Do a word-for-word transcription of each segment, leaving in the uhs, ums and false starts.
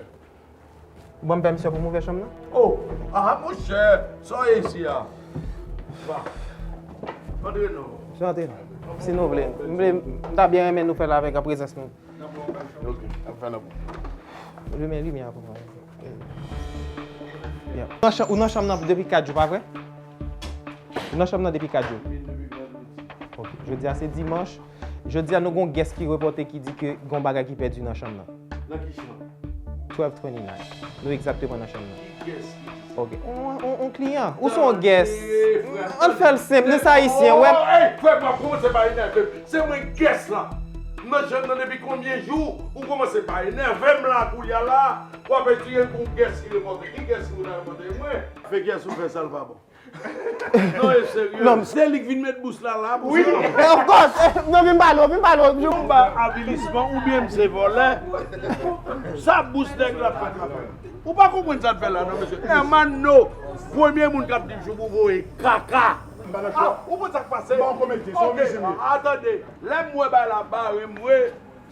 Ou ban m pèmisyon pou m ouvè chanm nan? Oh, ah, monchè, sa w ye isi a? Va. Antre non. Sa antre non. Si nou vle. M vle, m ta byen renmen nou fè l avèk an prezans nou. Ok, ap fè nan pou. Limen limyè a pou mwen. Yeah. Ou nan chanm, ou nan chanm nan depi kat jou, pa vre? Ou nan chanm nan depi kat jou. Ok. Jodi a se dimanch. Jodi a nou gon guest ki repòte ki di ke gon bagay ki pèdi nan chanm nan. Nan ki chanm? Twelve twenty-nine. Nou egzakteman nan chanm nan. Ki guest ki di sa? Ok. On, on, on kliyan. Ou se yon guest. Tande, frè, tande. Ann fè l senp, nou se ayisyen, wè. Oh, hey, frè, m ap kòmanse pa enève m. Se mwen guest la. M nan chanm nan depi konbyen jou? Ou kòmanse pa enève m la koulye a la. W ap etire pou yon guest ki repòte. Ki guest ki repòte mwen? Fè guest ou fè sa l pa bon. Non, e serye. Non. Se li k vin met bous la la pou sa. Of course. Non, vin pale, vin pale. Ou ba avilisman oubyen m se vòlè. Sa bous nèg la fè travay. Ou pa konprann sa l fè la non, mesye. Hermano, premye moun k ap di m Choubou voye kaka. Ah, ou konn sa k pase? Bon, komedi, se yon vizyon li. Atande, lè m wè bay la bare m vre,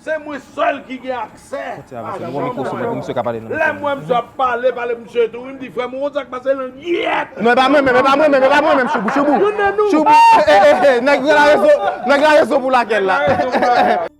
se mwen sèl ki gen aksè. Kote a, mesye? Nou gon mikwo sou mwen pou misye ka pale nan mikwo. Lè m wè misye ap pale, pale misye tou, wi, m di, "Frè m, ou konn sa k pase, langyèt?" Non, e pa mwen menm, e pa mwen menm, e pa mwen menm, Choubou, Choubou. Youn nan nou. Choubou, eh, eh, eh, eh, nèg la rezon, nèg la rezon pou lakèl la.